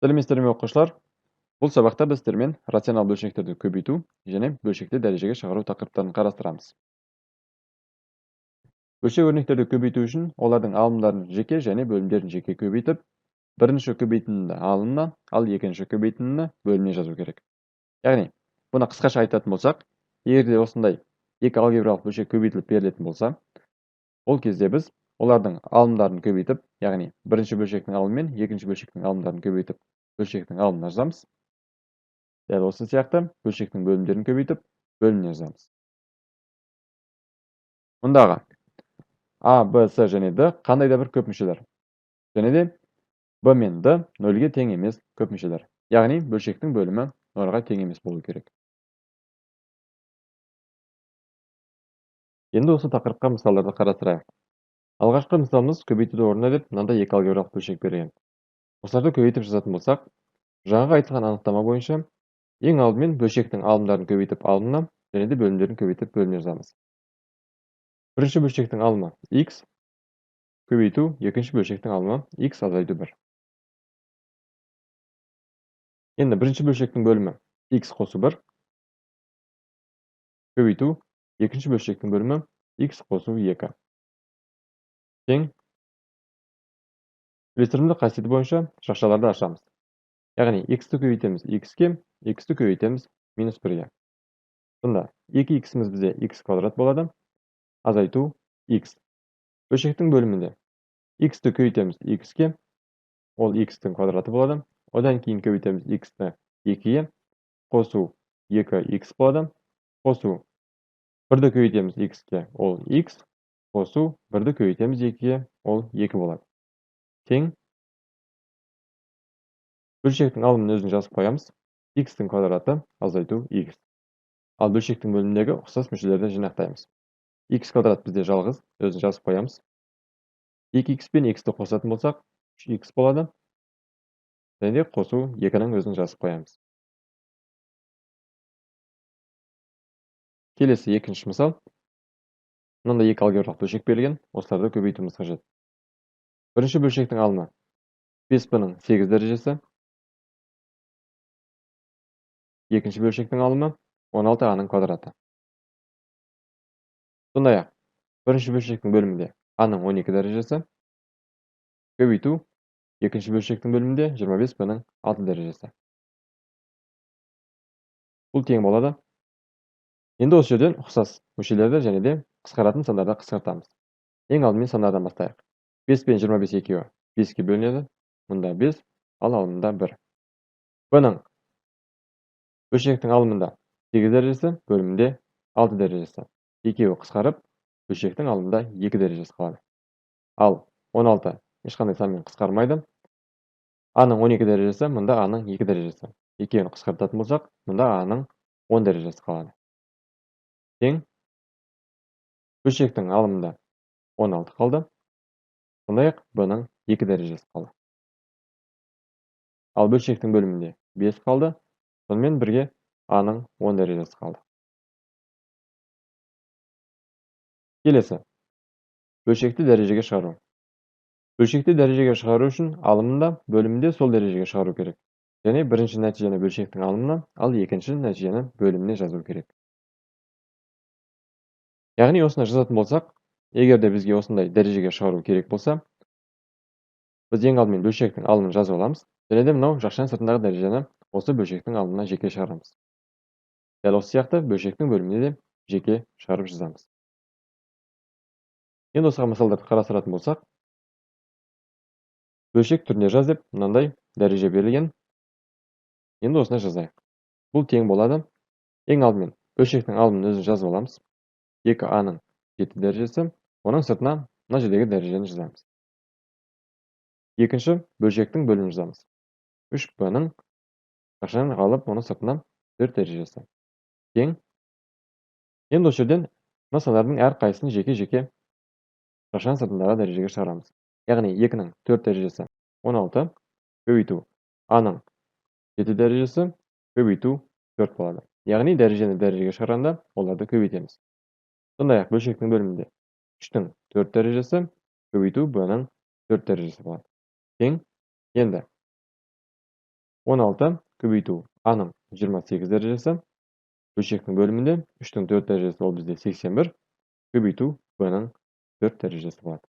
Сәлеметсіздер ме, оқушылар? Бұл сабақта біз сіздермен рационал бөлшектерді көбейту және бөлшекті дәрежеге шығару тақырыптарын қарастырамыз. Бөлшек өрнектерді көбейту үшін олардың алымдарын жеке және бөлімдерін жеке көбейтіп, бірінші көбейтіндіні алымына, ал екінші көбейтіндіні бөліміне жазу керек. Яғни, бұны қысқаша айтатын болсақ, егер де осындай екі алгебралық бөлшек көбейтіліп берілетін болса, ол кезде біз олардың алымдарын көбейтіп, яғни бірінші бөлшектің алымы мен екінші бөлшектің алымдарын көбейтіп, бөлшектің алымын жазамыз. Дәл осы сияқты бөлшектің бөлімдерін көбейтіп, бөліміне жазамыз. Мұндағы А, Б, С және Д қандай да бір көп мүшелер. Және де Б мен Д нөлге тең емес көп мүшелер. Яғни бөлшектің бөлімі нольға тең емес болу керек. Енді осы тақырыпқа мысалдарды қарастырайық. Алғашқы мысалымыз көбейтуді орында деп мынандай екі алгебралық бөлшек берген. Осыларды көбейтіп жазатын болсақ, жаңағы айтылған анықтама бойынша ең алдымен бөлшектің алымдарын көбейтіп алымына және де бөлімдерін көбейтіп бөліміне жазамыз. Бірінші бөлшектің алымы x көбейту екінші бөлшектің алымы x азайту 1. Енді бірінші бөлшектің бөлімі x қосу 1 көбейту екінші бөлшектің бөлімі x қосу 2 тең үлестірімді қасиеті бойынша жақшаларды ашамыз. Яғни x-ті көбейтеміз x-ке, x-ті көбейтеміз минус 1-ге. Сонда 2x-іміз бізде x квадрат болады, азайту x. Бөлшектің бөлімінде x-ті көбейтеміз x-ке, ол x-тің квадраты болады. Одан кейін көбейтеміз x-ті 2-ге, қосу 2x болады, қосу 1-ді көбейтеміз x-ке, ол x, қосу 1-ді көбейтеміз 2-ге, ол 2 болады. Тең бөлшектің алымын өзін жазып қоямыз. X-тің квадраты азайту x. Ал бөлшектің бөліміндегі ұқсас мүшелерді жинақтаймыз. X квадрат бізде жалғыз, өзін жазып қоямыз. 2x пен x-ті қосатын болсақ, 3x болады. Және де қосу 2-нің өзін жазып қоямыз. Келесі екінші мысал. Мынандай екі алгебралық бөлшек берілген, осыларды көбейтуіміз қажет. Бірінші бөлшектің алымы 5b-ның 8 дәрежесі. Екінші бөлшектің алымы 16a-ның квадраты. Сондай-ақ, бірінші бөлшектің бөлімінде a-ның 12 дәрежесі көбейту екінші бөлшектің бөлімінде 25b-ның 6 дәрежесі. Бұл тең болады. Енді осы жерден ұқсас мүшелерді және де қысқаратын сандарды қысқартамыз. Ең алдымен сандардан бастайық. 5 пен 25 екеуі 5-ке бөлінеді. Мұнда 5, ал алымында 1. B-ның бөлшектің алымында 8 дәрежесі, бөлімінде 6 дәрежесі. Екеуі қысқарып, бөлшектің алымында 2 дәрежесі қалады. Ал 16 ешқандай санмен қысқармайды. А-ның 12 дәрежесі, мұнда А-ның 2 дәрежесі. Екеуін қысқартатын болсақ, мұнда А-ның 10 дәрежесі қалады. Тең бөлшектің алымында 16 қалды. Сондай-ақ B-ның 2 дәрежесі қалды. Ал бөлшектің бөлімінде 5 қалды. Сонымен бірге А-ның 10 дәрежесі қалды. Келесі. Бөлшекті дәрежеге шығару. Бөлшекті дәрежеге шығару үшін алымында, бөлімінде сол дәрежеге шығару керек. Және бірінші нәтижені бөлшектің алымына, ал екінші нәтижені бөліміне жазу керек. Яғни осыны жазатын болсақ, егер де бізге осындай дәрежеге шығару керек болса, біз ең алдымен бөлшектің алымын жазып аламыз, және де мынау жақшаның сыртындағы дәрежені осы бөлшектің алымына жеке шығарамыз. Дәл осы сияқты бөлшектің бөліміне де жеке шығарып жазамыз. Енді осыған мысалдарды қарастыратын болсақ, бөлшек түрінде жаз деп мынандай дәреже берілген. Енді осыны жазайық. Бұл тең болады. Ең алдымен бөлшектің алымын өзін жазып аламыз. 2а-ның 7 дәрежесі, оның сыртына мына жердегі дәрежені жазамыз. Екінші бөлшектің бөлімін жазамыз. 3b-ның жақшаны алып, оның сыртына 4 дәрежесі. Тең. Енді осы жерден мына сандардың әрқайсысын жеке-жеке жақшаның сыртындағы дәрежеге шығарамыз. Яғни 2-нің 4 дәрежесі 16 көбейту а-ның 7 дәрежесі көбейту 4 болады. Яғни дәрежені дәрежеге шығарғанда оларды көбейтеміз. Сондай-ақ бөлшектің бөлімінде 3-тің 4 дәрежесі көбейту b-ның 4 дәрежесі болады. Тең. Енді 16 көбейту а-ның 28 дәрежесі, бөлшектің бөлімінде 3-тің 4 дәрежесі, ол бізде 81, көбейту б-ның 4 дәрежесі болады.